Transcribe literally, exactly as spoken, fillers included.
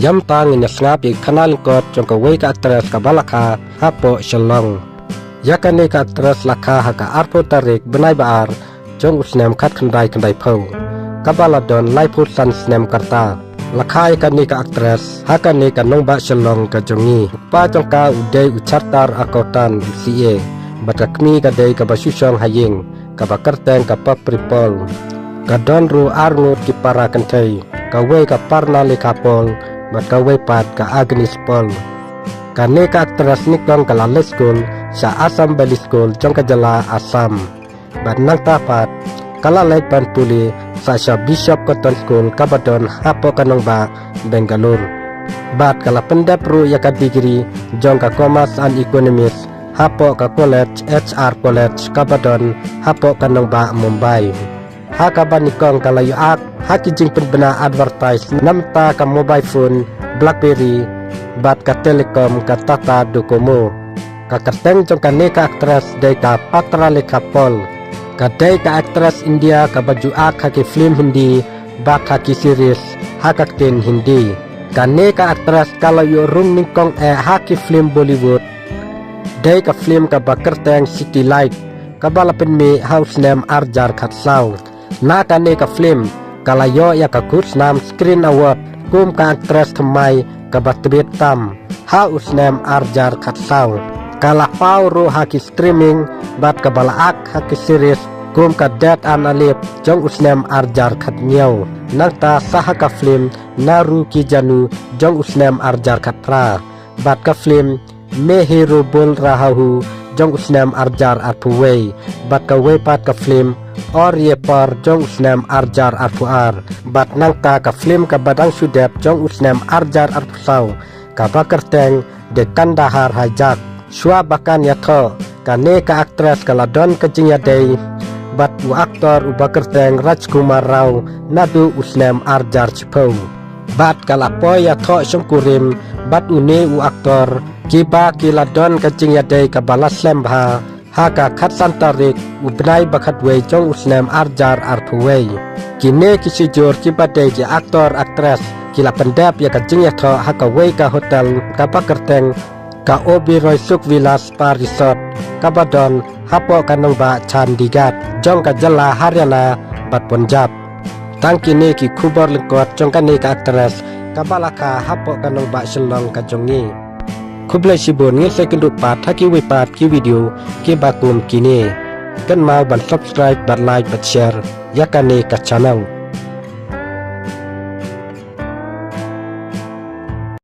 Ïa mynta ngin ïa sngap ïa ki khana lyngkot jong kawei ka actress kaba la kha hapoh Shillong. Ïa kane ka actress la kha ha ka arphew tarik bnai ba ar jong u snem khatkhyndai khyndaiphew, kaba la don laiphew san snem ka rta. La kha ïa kane ka actress ha kane ka nongbah Shillong ka jong ngi. U kpa jong ka u dei u chartered accountant, u C A, bad ka kmie ka dei kaba shu shong ha ïing, kaba kyrteng ka Papri Paul. Ka don ruh ar ngut ki para kynthei, kawei ka Parna Lekha Paul, bad kawei pat ka Agnes Paul. Kane ka actress nyngkong ka la leit skul sha Assam Valley School jong ka jylla Assam. Bad nangta pat ka la leit ban pule sha Bishop Cotton School kaba don hapoh ka nongbah Bangalore. Bad ka la pyndep ruh ïa ka degree jong ka Commerce and Economics hapoh ka college, H R College, kaba don hapoh ka nongbah Mumbai. Ha kaba nyngkong ka la ïoh ak ha ki jingpynbna advertise na bynta ka mobile phone Blackberry bad ka telecom ka Tata Docomo. Ka kyrteng jong kane ka actress dei ka Patra Lekha Paul. Ka dei ka actress India kaba ju ak ha ki film Hindi bad ha ki series ha ka ktien Hindi. Kane ka actress ka la ïoh rung nyngkong eh ha ki film Bollywood. Dei ka film kaba kyrteng City Light, kaba la pynmih ha u snem arhajar khatsaw. Na kane ka film ka la ïoh ïa ka khusnam Screen Award kum ka actress thymmai kaba tbit tam ha u snem arhajar khatsaw. Ka la paw ruh ha ki streaming bad kaba la ak ha ki series kum ka Dead and Alive jong u snem arhajar khathynñiew. Nangta sa ha ka film Na Rukee Jaanoo jong u snem arhajar khatphra, bad ka film Main Hero Bol Raha Hoon jong u snem arhajar arphew wei, bad kawei pat ka film Aur Ye Pyaar jong u snem arhajar arphew ar, bad nangta ka film kaba dang shu dep jong u snem arhajar arphew saw, kaba kyrteng The Kandahar Hijack. Shuwa ba kan ïathoh, kane ka actress ka la don ka jingïadei bad u actor uba kyrteng Rajkumar Rao naduh u snem arhajar shiphew. Bad ka la poi ïathoh shongkurim bad une u actor, kiba ki la don ka jingïadei kaba la slem bha ha ka khatsan tarik u bnai ba khatwei jong u snem arhajar arphew wei. Kine ki shijur kiba dei ki actor actress ki la pyndep ïa ka jingïathoh ha kawei ka hotel kaba kyrteng ka Oberoi Sukh Villas Spa Resort, kaba don hapoh ka nongbah Chandigarh jong ka jylla Haryana bad Punjab. Tang kine ki khubor lyngkot jong kane ka actress kaba la kha hapoh ka nongbah Shillong ka jong ngi. Khublei shibun, ngin sa ïakynduh pat ha kiwei pat ki video kiba kum kine. Kynmaw ban subscribe bad like bad share ïa kane ka channel.